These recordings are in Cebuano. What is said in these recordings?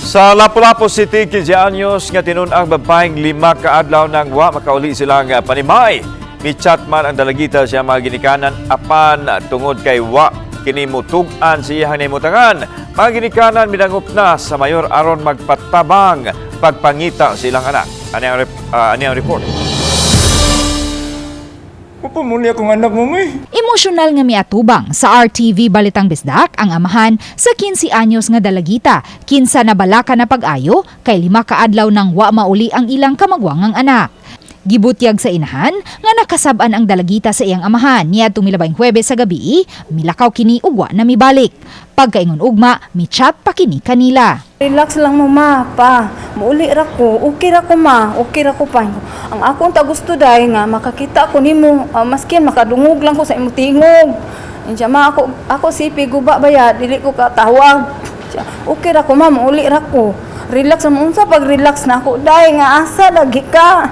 Sa Lapu-Lapu City, 15 anyos nga tinun-ang babaeng 5 ka adlaw nang wa makauli silang panimay. Michat man ang dalagita siya mga ginikanan apan tungod kay wa kini mutug-an sa iyang nahimutangan. Mga ginikanan midangop na sa mayor aron magpatabang pagpangita sa ilang anak. Ani ang report. Pupumuli akong anak mo, may. Emosyonal nga miatubang sa RTV Balitang Bisdak ang amahan sa 15 anyos nga dalagita, kinsa nabalaka na pag-ayo kay 5 ka adlaw nang wa mauli ang ilang kamagwangang anak. Gibutyag sa inahan nga nakasab-an ang dalagita sa iyang amahan niadtong milabay Huwebes sa gabi, milakaw kini ug wa na mibalik. Pagkaingon ugma, mi-chat pa kini kanila. Relax lang mo, ma, pa. Muuli ra ko, okay ra ko, ma, okay ra ko pa. Ang akong ta gusto dai nga makakita ko nimo, maskin makadungog lang ko sa imong tingog. Inja ma, ako ako sipi guba baya, dili ko katawag. Siya, okay ra ko, ma, muuli ra ko. Relax mo, unsa pag relax na ako dai nga asa lagi ka.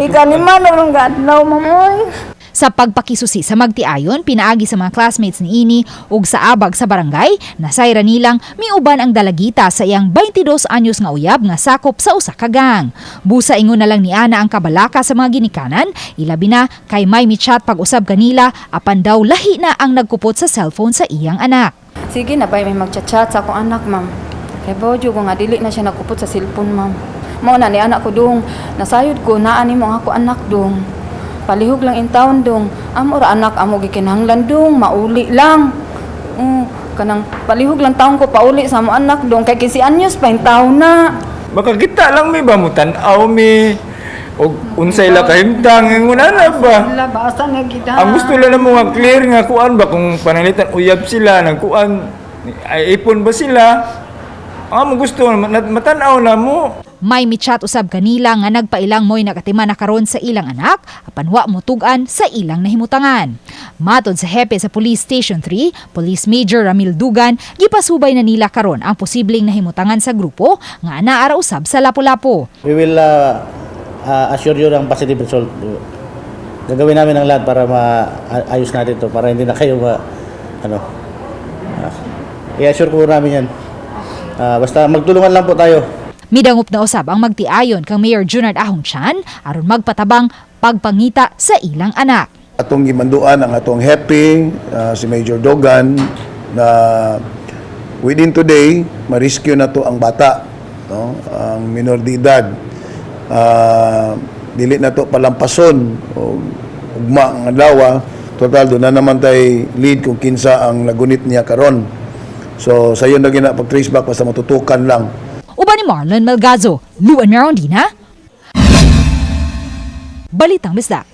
Ikalima na lang adlaw, mamoy. Sa pagpakisusi sa magtiayon, pinaagi sa mga classmates ni ini ug sa abag sa barangay, nasayra nilang miuban ang dalagita sa iyang 22 anyos nga uyab nga sakop sa usa ka gang. Busa ingon na lang ni ana ang kabalaka sa mga ginikanan, ilabi na kay may michat pag-usab kanila apan daw lahi na ang nagkupot sa cellphone sa iyang anak. Sige na ba, may magchat-chat sa akong anak, ma'am. Kay bojo ko nga dili na siya nagkupot sa cellphone, ma'am. Mao na ni anak ko dong, nasayod ko naa nimo ang ako anak dong. Palihog lang in town dong. Amo ra anak amo gikinahanglan dong, mauli lang. Kanang palihog lang taon ko pauli sa amo anak dong kay 15 anyos pa in taon na. Makakita lang mi ba mo tan-aw mi og unsay la kahimtang ingon ana ba. Wala, basta na gid. Ang gusto lang namo nga clear nga kuan ba kung pananglitan uyab sila nang kuan ay ipon ba sila. Ang amo gusto matan-aw na mo. May michat usab kanila nga nagpailang mo'y nakatiman na karon sa ilang anak apan wa motugan sa ilang nahimutangan. Matod sa hepe sa Police Station 3, Police Major Ramil Dugan, gipasubay na nila karon ang posibleng nahimutangan sa grupo nga naa ra usab sa Lapu-Lapu. We will assure you ng positive result. Gagawin namin ang lahat para maayos natin to para hindi na kayo ma, ano. I-assure po namin yan. Basta magtulungan lang po tayo. Midangop na usab ang magtiayon kang Mayor Junard Ahong Chan aron magpatabang pagpangita sa ilang anak. Atong gimanduan ang atong hepe, si Major Dogan, na within today, ma-rescue na to ang bata, no? Ang minor de edad. Dili na to palampason o ugma ang adlaw. Total, duna na naman tay lead kung kinsa ang nagunit niya karon. So, sayon na gina pag-trace back basta matutukan lang. Uban ni Marlon Melgazo, Luan Merondina, Balitang Bisdak.